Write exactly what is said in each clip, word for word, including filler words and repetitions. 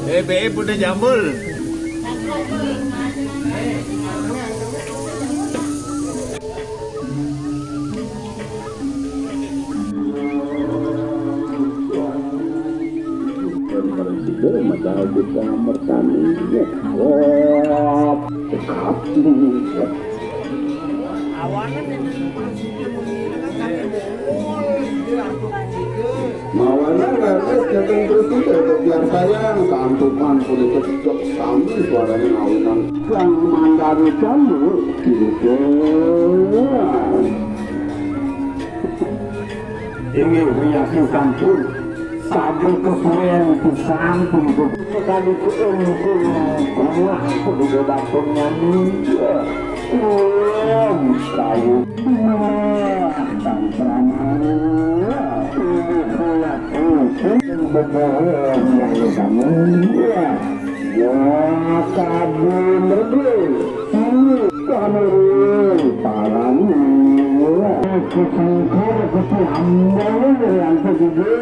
Eh, B E udah jambul. Mawana leres dateng Presiden, biar sayang, kantukan kulit cocok sami suaranya ngawinan. Kang mandari kamu, gitu. Inggih, wiyasan sampun. Sampun kesuwen pisan punika. Kali ku engkung kuah punika batonnya ninja. Om kayu. Tang pramana. Kuah kuah kuah. Beberapa yang kamu. Ya, kabur. Ini kamu. Parani. Aku sangka begitu hamba yang terjadi.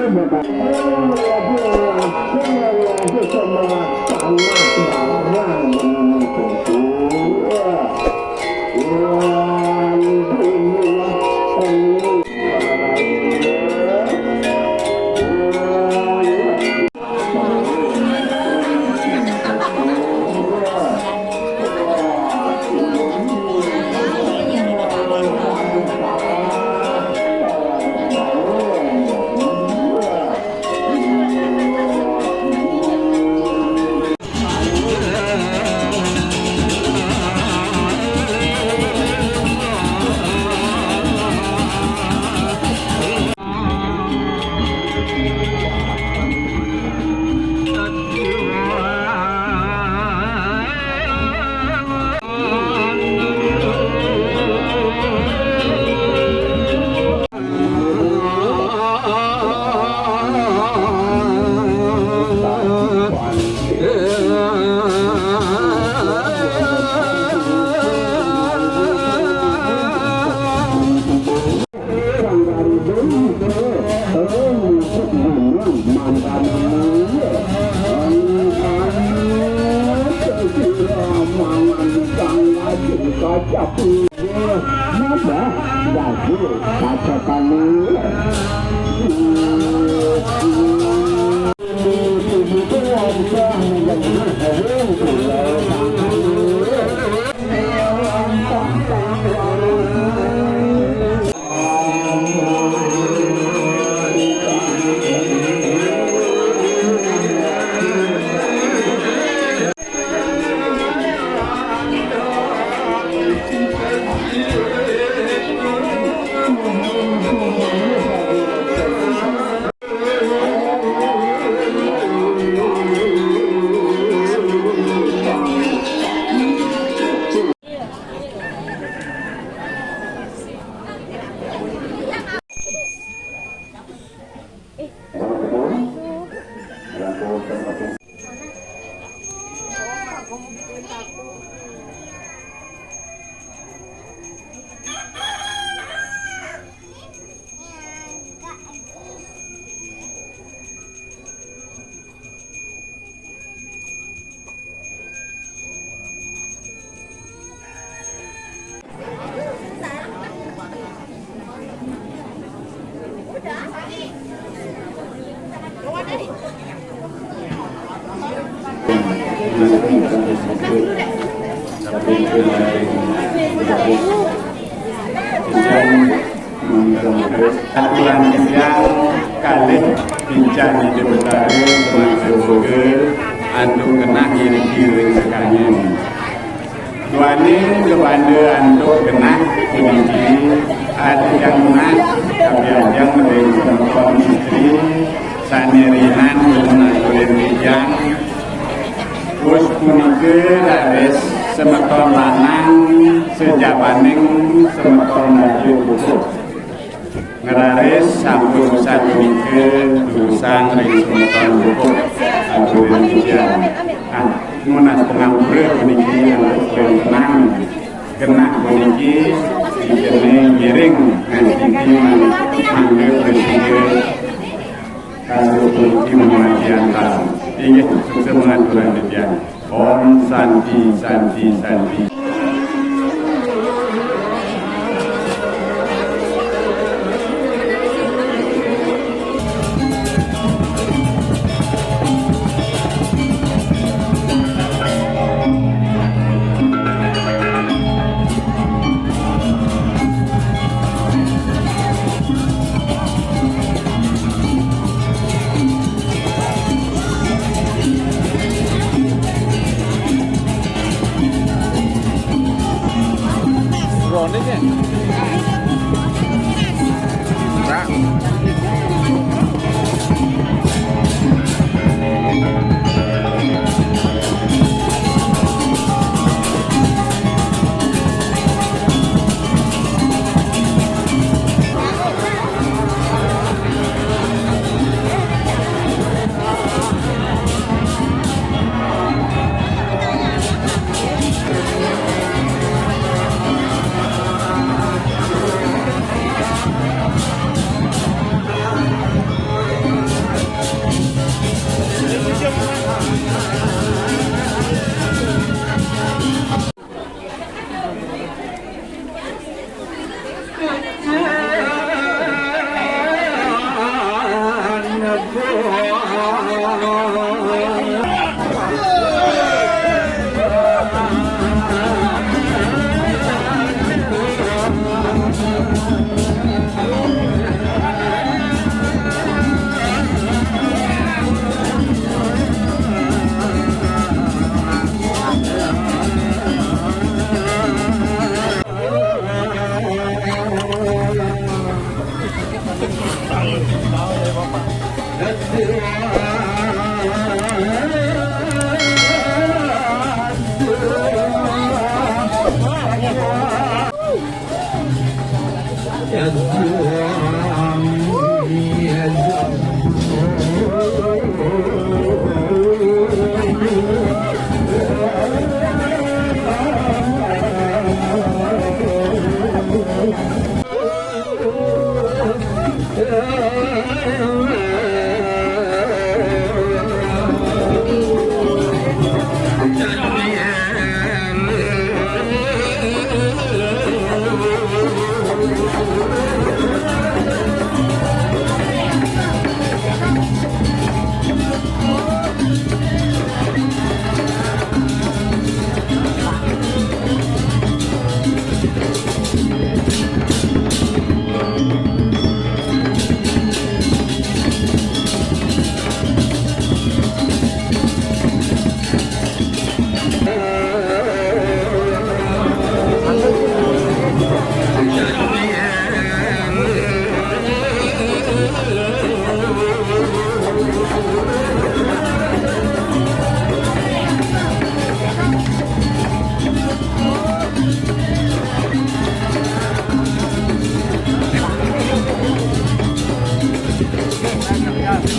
Aturan titiang kalih Bintang Ida Betara, Bintang Surga, antuk genah ngiring-ngiring sekanyen. Duaning kabanda antuk genah puniki, aturan genah kapiajeng ring semeton istri sane rinan nunas ulin titiang. Wus punika raris semeton lanang sajabaning semeton raja pupuh. Ngraris sampun sapunika durusang ring semeton pupuh. Atur titiang. Ah, nunas pangampura puniki antuk ring tenang. Genah puniki titiang ngiring nganti mangga prasida karo puniki mawali antar. Inggih, sukses mengaturan titiang. Om Santi, Santi, Santi.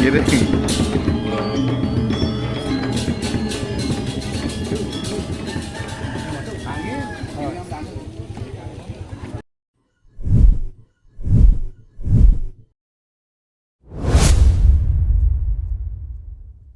Giring.